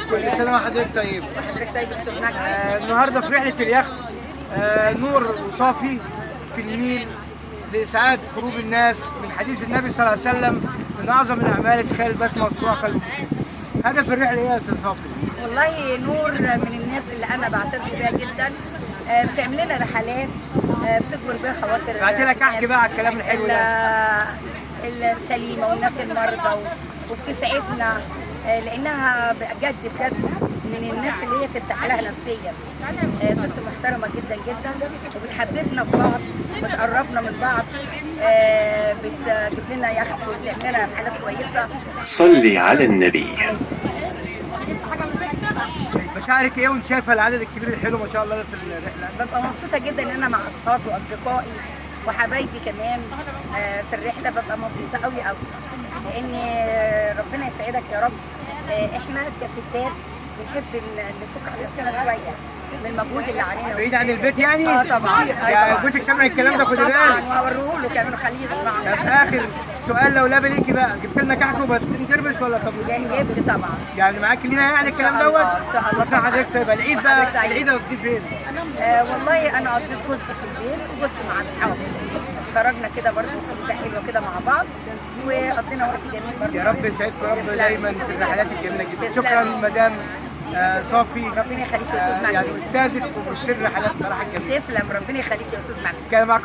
كل سنة وحضرتك طيب. حضرتك طيب يا استاذ مجدي. النهارده في رحله اليخت نور وصافي في النيل لاسعاد قلوب الناس من حديث النبي صلى الله عليه وسلم من اعظم الاعمال ادخال البسمة والسرور قلب. هدف الرحلة ايه يا استاذ صافي؟ والله نور من الناس اللي انا بعتز بيها جدا، بتعمل لنا رحلات، بتجبر بيها خواطر بعت لك احكي بقى على الكلام الحلو ده. السليمة والناس المرضى وبتسعدنا، لانها بجد بجد من الناس اللي هي ترتاح لها نفسيا. ست محترمه جدا جدا، وبتحببنا في بعض، بتقربنا من بعض، بتجيب لنا يخت وبتعمل لنا رحلات كويسة. صلي على النبي. مشاعرك ايه وانت شايفه العدد الكبير الحلو ما شاء الله ده في الرحلة؟ ببقى مبسوطة جدا ان انا مع اصحابي واصدقائي وحبايبي كمان، في الرحلة ببقى مبسوطة قوي قوي، لان ربنا يسعدك يا رب. احنا كستات بنحب نفك على نفسنا شوية من المجهود اللي علينا. بعيد عن البيت يعني؟ اه طبعا. يعني طبعاً. جوزك سامع الكلام ده، خدي طبعا، بالك. وهوريه له كمان وخليه يسمع. طب اخر سؤال لو لابي ليكي بقى، جبت لنا كحك وبسكوت وترمس ولا طب؟ جبت طبعا. يعني معاك لينا يعني الكلام إن شاء دوت؟ الله، إن شاء الله. بس حضرتك طيب العيد بقى، وحضرتك طيب. العيد هتقضيه فين؟ والله انا قضيت جزء في البيت وجزء مع اصحابي، خرجنا كده برضه خروجه حلوة كده مع بعض وقضينا وقت جميل برضه. يا رب يسعدكم يا رب تسلم. دايما في الرحلات الجميلة جدا. تسلم. شكرا مدام صافي، ربنا يخليك يا استاذ يعني مجدي. استاذه وبروفيسور رحلات صراحة الجميلة. تسلم، ربنا يخليك يا استاذ مجدي. كان معكم